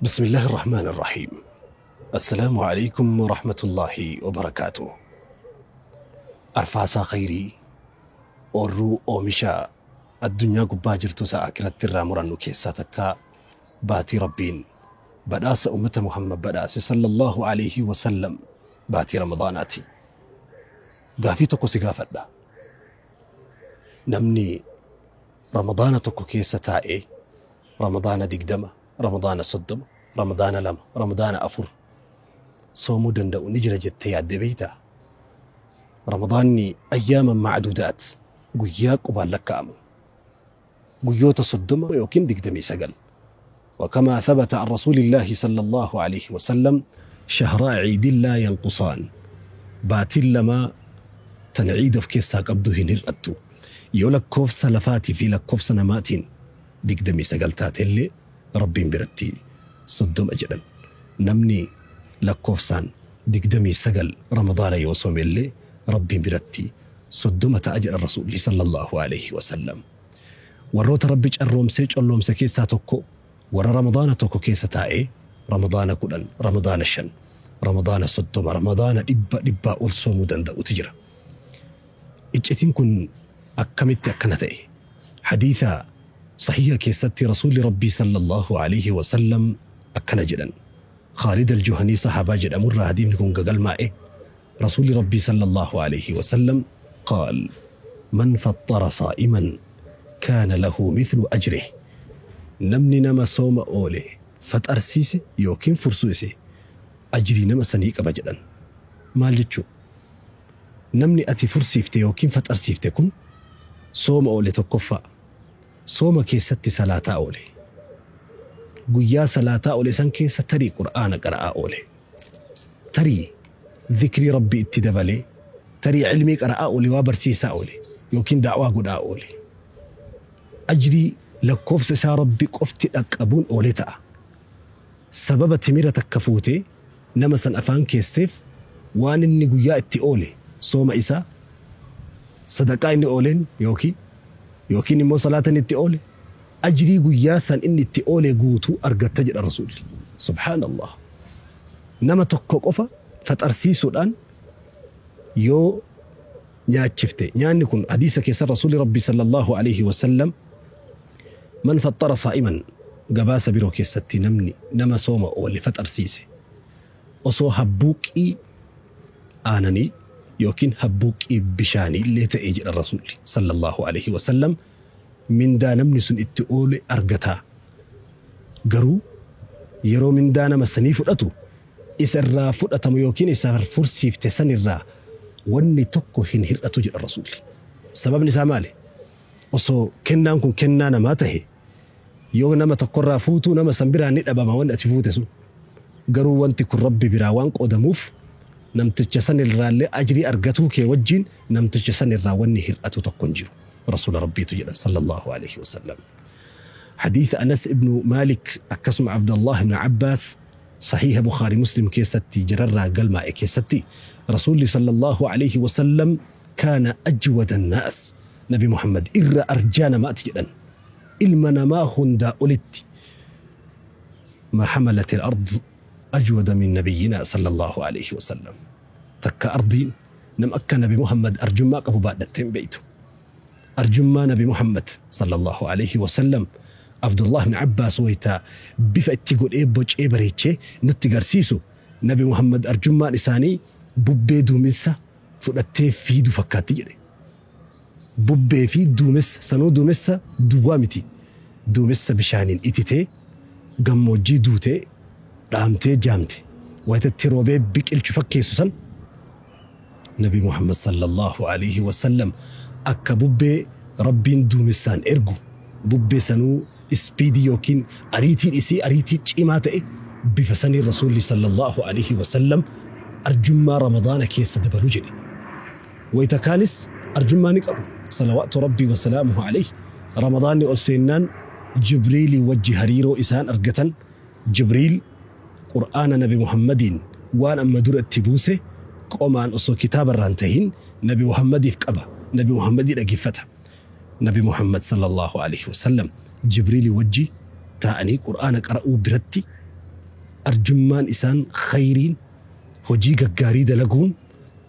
بسم الله الرحمن الرحيم. السلام عليكم ورحمة الله وبركاته. Arfaasaa khayrii oorruu oomisha addunyaa gubbaa jirtu ta'a akiratti irraa murannu keessaa takka baatii Rabbiin badhaasa ummata Muhammad badhaase sallallahu alayhi wasallam baatii Ramadaanaati. Gaafii tokko si gaafadha. Namni Ramadaana tokko keessa taa'ee Ramadaana 20, Ramadaana 30, Ramadaana 2, Ramadaana 4 soomuu danda'u ni jira jettee yaaddee beektaa? Ramadaanni ayyaaman macduudaat, guyyaa qubaan lakkaa'amu, guyyoota 30 yookiin 29. وكما ثبت عن رسول الله صلى الله عليه وسلم شهر عيد لا ينقصان، باتل لما تنعيد في كيسا قبضه هنرأتو يولكوف سلفاتي في لكوف سنمات 29 تاتلي ربين برتي 30 أجلا. نمني لكوفسان 29 رمضان يوصوم اللي ربين برتي 30 أجل الرسول صلى الله عليه وسلم. وروت ربي الرومسيج اللومسة كيسا توكو ورا رمضان توكو كيسا تائي رمضان كلن، رمضان 5، رمضان 30، رمضان 100 أول دندا وتجرى. إجتين كن أكملت أكنتي حديثا صحيح كيستي رسول ربي صلى الله عليه وسلم أكن جدا. خالد الجهني صحابة جد أمر هديم لكم قال مائه رسول ربي صلى الله عليه وسلم قال: من فطر صائما كان له مثل أجره. نمني نما صوم أوله فتأرسيسي يوكين فرسوسي أجري نما سنيك أبجدا. مال جتشو نمني أتي فرسيفتي يوكين فتأرسيفتكم صوم أوله تكفى صوم كيستي صلاة أوله قيا صلاة أوله سن كيسة تري قرآن قراء أوله تري ذكري ربي اتدبلي تري علمي قراء أولي وبرسيسا أولي يمكن دعوة قراء أولي أجري لكوف سا ربي قفتي أكبون أولي تأ سبب تميرة كفوتي نمسا أفان كيسيف وان إني قيا اتي أولي صوم إسا صدقاء إني أولين يوكي يوكي نمو صلاة إني أولي أجري قيا سن إني أولي قوتو أرقى تجد الرسول. سبحان الله. نما تكوك أفا فتأرسيسو الآن يو نياتشفتي نياني كن حديث كيسر رسول ربي صلى الله عليه وسلم من فطر صائما قباس برو كيستي نمني نما صوم أولي فتأرسيسي أصو هبوكي آنني يوكين هبوكي بشاني اللي تأجر الرسول صلى الله عليه وسلم من دا نمني سن اتقولي أرقتا قرو يرو من دا نما سنيف الأتو إسر فرأتم يوكين إسر فرسي في تسن الرا واني تكو هنهر أتوجر الرسول. سبب نسا مالي أصو كنا نكون كنا نماته يو نما تقرى فوتو نما سنبرا نتأبا ما وان أتفوتسو قرو وانتي كن ربي براوان قدموف نمتجسن الرا اللي أجري أرقتو كي وجين نمتجسن الرا واني هر أتو تقنجرو رسول ربي تجد صلى الله عليه وسلم. حديث أنس ابن مالك أكسم عبد الله بن عباس صحيح بخاري مسلم كيستي جرر قلما كيستي رسول صلى الله عليه وسلم كان أجود الناس. نبي محمد إر أرجانا ما أتجدن إلمنا ما هندا أولدت ما حملت الأرض أجود من نبينا صلى الله عليه وسلم. تك أرضي نم أكا نبي محمد أرجما قبو بعد بيته أرجما نبي محمد صلى الله عليه وسلم. عبد الله بن عباس ويتا بفأتي قول إيه بوج إيه بريتشي نتقرسيسو نبي محمد أرجما لساني بوبي دومسا فؤتي في دو فكاتي جري بوبي في دومس سنو دومسا دوامتي دومسا بشانين إتيتي قموجي دوتي رامتي جامتي ويتا تروبي بك الشفكي سوسن نبي محمد صلى الله عليه وسلم أكا بوبي ربين دومسان إرجو بوبي سنو سبيدي يوكين أريتي إسي أريتي إماتي بفسني الرسول صلى الله عليه وسلم أرجما رمضان كيس دبلو جري ويتكالس أرجما نقر صلوات ربي وسلامه عليه. رمضان أسينان جبريل وجه هريرو إسان أرقتن جبريل قرآن نبي محمد وان أما در التبوسة قومان أصو كتاب الرانتهين نبي محمد يفقبه نبي محمد يرقفته نبي محمد صلى الله عليه وسلم جبريل وجه تاني قرآن قرأوا برتي Arjummaan isaan khayriin hojii gaggaarii dalaguun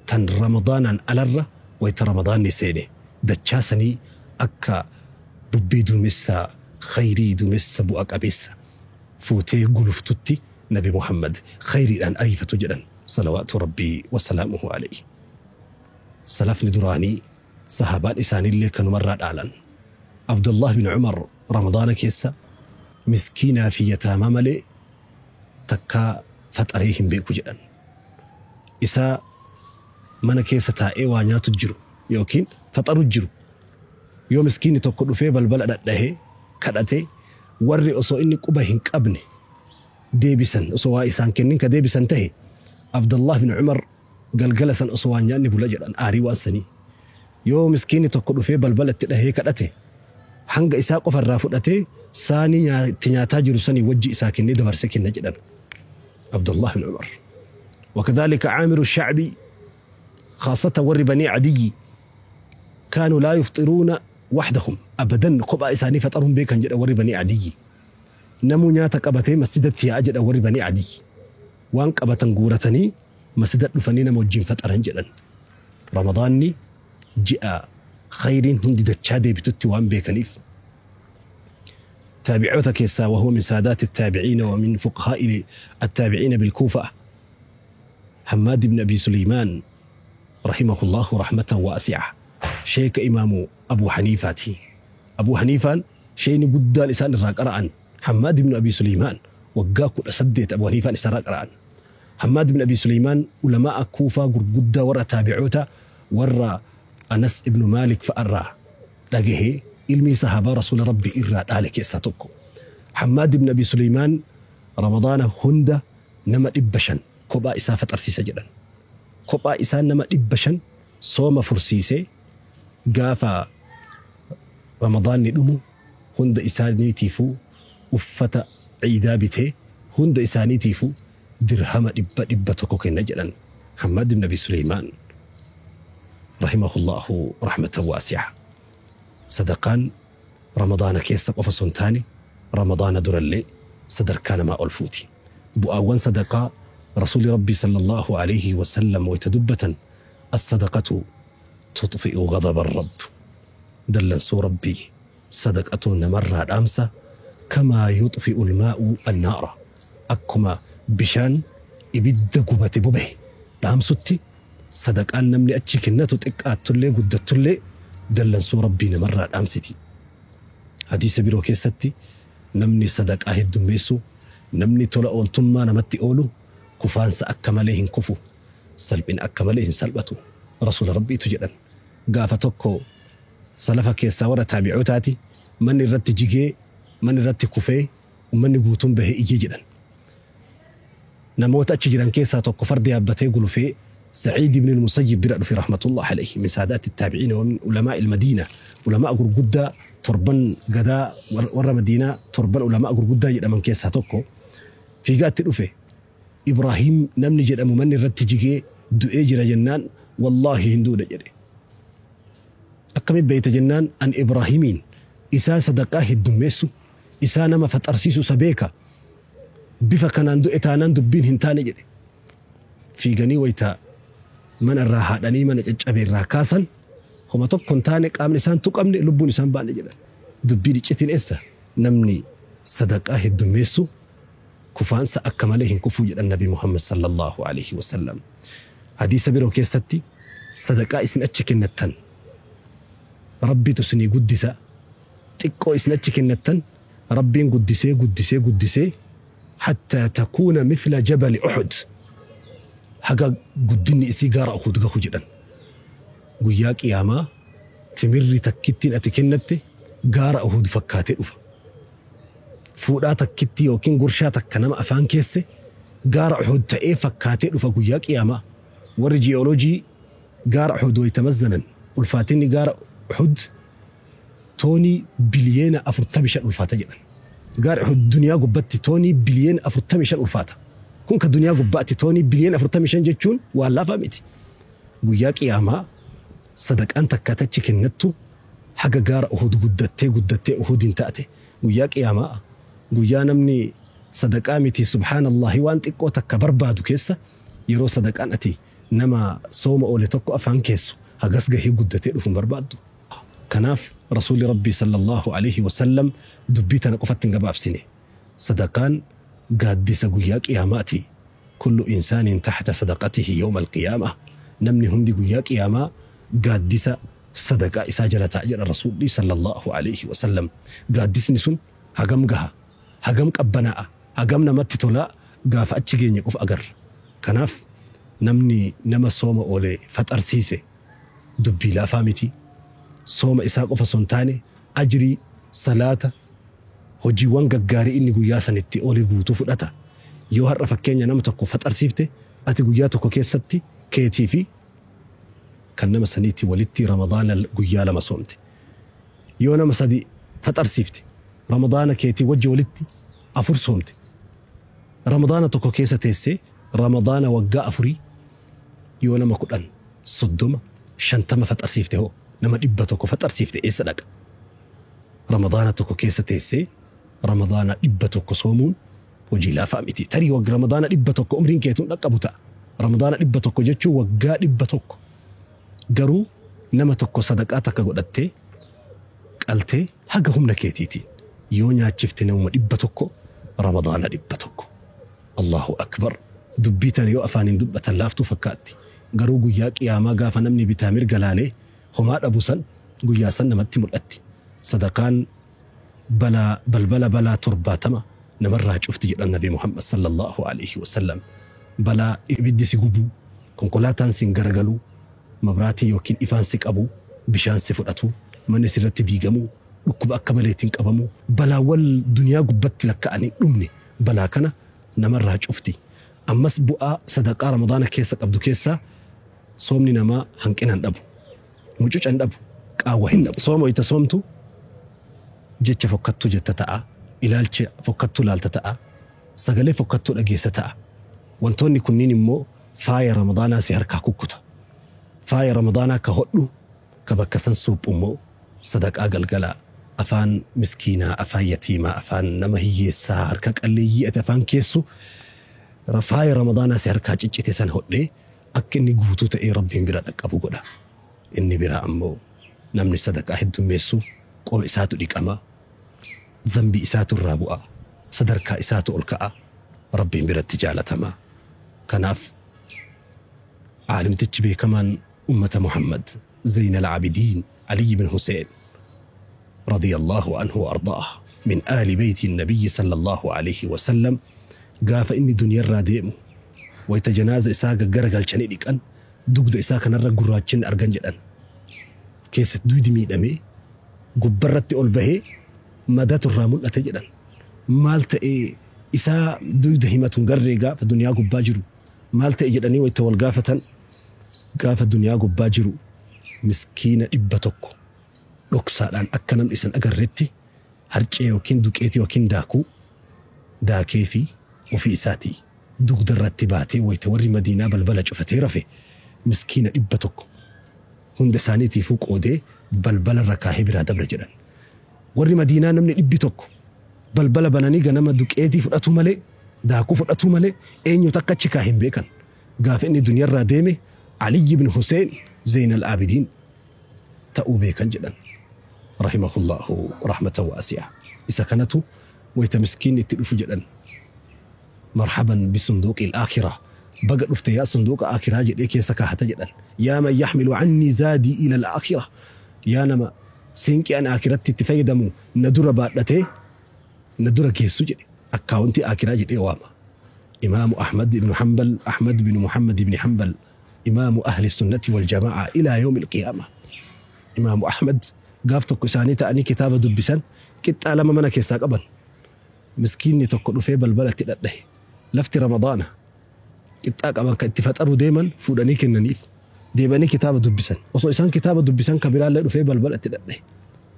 tan Ramadaanaan alarra wayta Ramadaanni seene dachaa sanii akka bubbee duumessa khayrii duumessa bu'a qabeessa fuutee guluftutti Nabi Muhammad khayriidhaan ariifatu jedhan salawaatu Rabbii wasalaamuhu alayhi. Salafni duraanii sahaabaan isaaniillee kanumarraa dhaalan. Abdullah bin Umar Ramadaana keessa miskiinaa fi yataamaa malee takkaa faxaree hin beeku jedhan. Isaa mana keessa taa'ee waa nyaatu jiru yookiin faxaru jiru. Yoo miskiinni tokko dhufee balbala dhadhahee kadhatee warri osoo inni quba hin qabne deebisan osoo waa isaan kennin ka deebisan tahe Abdullah bin Umar galgala san osoo waan nyaanni bula jedhan aarii waan sanii. Yoo miskiinni tokko dhufee balbala itti dhahee kadhate hanga isaa qofa irraa fudhatee saanii itti nyaataa jiru sanii wajji isaa kennee dabarsee kenna jedhan Abdullah bin Umar. وكذلك عامر الشعبي خاصة ور بني عدي كانوا لا يفطرون وحدهم أبدا قبا إساني فطرهم بيكن جد ور بني عدي نمو نياتا قبتي مسجد تيا جد ور بني عدي وان قبتن غورتني مسجد دفني نمو جين فطرن جدن رمضاني جاء خير هندي دچا ديبتتي وان بيكنيف تابعوتا كيسا وهو من سادات التابعين ومن فقهاء التابعين بالكوفة حماد بن أبي سليمان رحمه الله رحمة واسعة شيخ إمام أبو حنيفة أبو حنيفة شيء قد لسان الراقران حماد بن أبي سليمان وقاكو أسديت أبو حنيفة لسان الراقران حماد بن أبي سليمان علماء كوفة قد ورا تابعوتا ورا أنس ابن مالك فأرى لقيه علمي صحابة رسول ربي إرى ذلك يساتوكو حماد بن أبي سليمان رمضان هند نما إبشن كوبا إسافة أرسيسة جدا كوبا إسان نما إبشن صوم فرسيسة قافا رمضان ندمو هند إساني تيفو أفتا عيدابته هند إساني تيفو درهم إبا إبا تكوكي نجلا حماد بن أبي سليمان رحمه الله رحمة واسعة. صدقان رمضان كيس قف سنتاني رمضان درلي صدر كان ما ألفوتي بؤوان صدقاء رسول ربي صلى الله عليه وسلم ويتدبة الصدقة تطفئ غضب الرب دلنسو ربي صدقة نمر الأمس كما يطفئ الماء النار أكما بشان إبد قبة ببه الأمستي صدق أن نملي أتشكنة تكاتلي قدتلي دلنسو ربي نمر الأمستي. حديث بيرو كيستي نمني صدق أهد دميسو نمني تولا أولتما نمتي أولو كفانس أكمليهن كفو سلبين أكمليهن سلبتو رسول ربي تجدن قافتوكو سلفا كيسا ورا تابعوتاتي من الرت جيجي من الرت كفي ومن قوتم به إيجي جدن نموت أتشجران كيسا توكو فردي أبتي قلو في سعيد بن المسيب برأ في رحمة الله عليه من سادات التابعين ومن علماء المدينة علماء قرقودة تربان غدا ورا مدينة تربان علماء قرقودة جدا من كيسا توكو في قات الأفه إبراهيم نمني جد أمو من الرت جيجي دؤي جرى جنان والله هندون جري أكمل بيت جنان أن إبراهيمين إسا صدقاه الدميسو إسا نما فترسيسو سبيكا بفكان عندو إتانان دبين هنتاني جري في غني ويتا من الراحة دني من أجابي الراكاسا هم تكون تانك أمن إنسان تقامني لبون إنسان باني جدا دبيري تشتين إسا نمني صدقاه الدميسو كفان سأكملهن كفو جدا النبي محمد صلى الله عليه وسلم. حديث بيرو كيستي صدقاء إسن أتشكن التن ربي تسني قدسا تكو إسن أتشكن التن ربي قدسي قدسي قدسي حتى تكون مثل جبل أحد حقا قدني إسي قارأ أخوذ قخو جدا قياك ياما تمري تكتين أتكنتي قارأ أخوذ فكاتي أفا fuudhaa takkitti yookiin gurshaa takka nama afaan keesse gaara Uhud ta'ee fakkaatee dhufa guyyaa qiyaamaa. Warri ji'ooloojii gaara Uhud waytamazzanan ulfaatinni gaara Uhud toonii biliyeena 45 ulfaata jedhan. Gaara Uhud duniyaa gubbatti toonii biliyeena 45 ulfaata. Kun ka duniyaa gubbaatti toonii biliyeena 45 jechuun waan laafaa miti. Guyyaa qiyaamaa sadaqaan takka tachi kennattu haga gaara Uhud guddattee guddattee Uhud hin taate guyyaa qiyaamaa guyyaa namni Sadaqaa miti, subhaanallahi, waan xiqqoo takka barbaadu keessa yeroo sadaqaan ati nama sooma oole tokko afaan keessu hagas gahee guddatee dhufu hin barbaaddu. Kanaaf Rasuulli Rabbii sallallahu alaihi wasallam dubbii tana qofatti hin gabaabsine. Sadaqaan gaaddisa guyyaa qiyaamaati. Kullu insaanin taxta sadaqatihi yawma alqiyaama. Namni hundi guyyaa qiyaamaa gaaddisa sadaqaa isaa jala ta'a jedha Rasuulli sallallahu alaihi wasallam. Gaaddisni sun hagam gaha, hagam qabbanaa'a, hagam namatti tolaa, gaafa achi geenye qofa agarra. Kanaaf namni nama sooma oole faxarsiise dubbii laafaa miti. Sooma isaa qofa osoo hin taane ajrii salaata, hojiiwwan gaggaarii inni guyyaa sanitti oole guutuu fudhata. Yoo har'a fakkeenya nama tokko faxarsiifte, ati guyyaa tokko keessatti keetii fi kan nama saniitti walitti Ramadaana guyyaa 2 soomte. Yoo nama sadi faxarsiifte, Ramadaana keetii wajji walitti 4 soomte. Ramadaana tokko keessa teessee Ramadaana waggaa 4. Yoo nama 10, 30, 50 faxarsiifte hoo, nama 100 faxarsiifte eessa dhaqa? Ramadaana tokko keessa teessee Ramadaana 100 soomuun hojii laafaa miti. Tarii wagga Ramadaana 100 umriin keetuun dhaqqabu ta'a. Ramadaana 100 jechuun waggaa 100. Garuu nama tokko sadaqaa takka godhattee qaltee haga humna keetiitiin yoo nyaachifte namuma 100 Ramadaana 100. Allahu akbar! Dubbii tana yoo afaaniin dubbatan laaftuu fakkaatti. Garuu guyyaa qiyaamaa gaafa namni bitaa mirga laalee homaa dhabu san, guyyaa san namatti mul'atti. Sadaqaan balaa balbala balaa 70 namarraa cufti jedhan Nabi Muhammad sallallahu alaihi wasallam. Balaa ibiddi si gubuu, konkolaataan siin garagaluu, mabraatii yookiin ifaan si qabuu, bishaan si fudhatuu, manni sirratti diigamuu, dhukkuba akka maleetiin qabamuu, balaawwan duniyaa gubbatti lakka'anii dhumne balaa kana namarraa cufti. Ammas bu'aa sadaqaa Ramadaana keessa qabdu keessaa soomni namaa hanqina hin dhabu. Mucuca hin dhabu. Qaawwa hin dhabu. Sooma wayita soomtu jecha fokkattuu jetta ta'a. Ilaalcha fokkattuu laalta ta'a. Sagalee fokkattuu dhageessa ta'a. Wantoonni kunniin immoo faaya Ramadaanaa si harkaa kukkuta. Faaya Ramadaanaa ka hodhu, ka bakka san suuphu immoo sadaqaa galgalaa afaan miskiinaa, afaan yatiimaa, afaan nama hiyyeessaa, harka qalleeyyii ati afaan keessu faaya Ramadaanaa si harkaa ciccite san hodhee akka inni guutuu ta'ee Rabbiin bira dhaqqabu godha. Inni biraa ammoo namni sadaqaa heddummeessu qoma isaatu dhiqama, zambii isaatu irraa bu'a, sadarkaa isaatu ol ka'a, Rabbiin biratti jaalatama. Kanaaf aalimtichi beekamaan ummata Muhammad Zayn al-Abidiin Ali ibn Hussein radiyallahu anhu wa ardaah min aali beeyti nabiyyi sallallahu alaihi wasallam gaafa inni duniyarraa deemu wayita janaaza isaa gaggaragalchanii dhiqan dugda isaa kanarra gurraachinni argan jedhan. Keessatti duydi miidhamee gubbarratti ol bahee madatu irraa mul'ate jedhan. Maal ta'ee isaa duyda himatu hin garree gaafa duniyaa gubbaa jiru, maal ta'e jedhanii wayita wal gaafatan, gaafa duniyaa gubbaa jiru miskiina 100 dhoksaadhaan akka namni isan agarretti harcee yookiin duqeetii yookiin daakuu daakee fi ofii isaatii dugda irratti baatee wayita warri Madiinaa balbala cufatee rafe miskiina 100 hunda isaaniitiifuu qoodee balbala irra kaahee biraa dabre jedhan. Warri Madiinaa namni 100 balbala bananii ganama duqeetii fudhatu malee, daakuu fudhatu malee eenyutu akka achi kaa'e hin beekan. Gaafa inni duniyarraa deeme Ali ibn Hussein Zayn al-Abidiin ta'uu beekan jedhan. Rahimahullahu rahmatan waasi'a. Isa kanatu wayita miskiinni itti dhufu jedhan. Marhaban bisunduuqi al-aakhirah. Baga dhufte yaa sunduuqa aakiraa jedhee keessa kaahata jedhan. Yaa man yaxmilu annii zaadii ila al-aakhirah. Yaa nama siinqii an aakiratti itti fayyadamu na dura baadhatee na dura geessu jedhe. Akkaawuntii aakiraa jedhee waama. Imaamu Ahmad ibn Hanbal, Ahmad ibn Muhammad ibn Hanbal, imaamu ahli sunnati wal jamaa'a ilaa yawmi al-qiyaama. Imaamu Ahmad gaaf tokko isaanii ta'anii kitaaba dubbisan, qixxaa 2 mana keessaa qaban. Miskiinni tokko dhufee balbalatti dhadhahe. Lafti Ramadaana. Qixxaa qaban kan itti faxaruu deeman fuudhanii kennaniif. Deebanii kitaaba dubbisan. Osoo isaan kitaaba dubbisan ka biraallee dhufee balbalatti dhadhahe.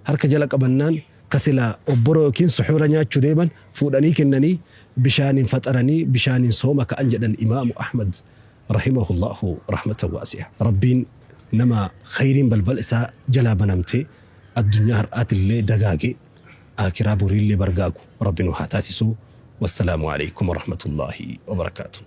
Harka jala qabannaan ka silaa obboroo yookiin suxuura nyaachuu deeman fuudhanii kennanii bishaaniin faxaranii bishaaniin sooma ka'an jedhan Imaamu Ahmad rahimahullahu rahmatan waasi'a. Rabbiin nama khayriin balbala isaa jalaa banamtee addunyaa har'aatillee dagaagee aakiraa boriillee bargaagu Rabbi nu haa taasisu. Wassalaamu alaikum warahmatullaahi wabarakaatuh.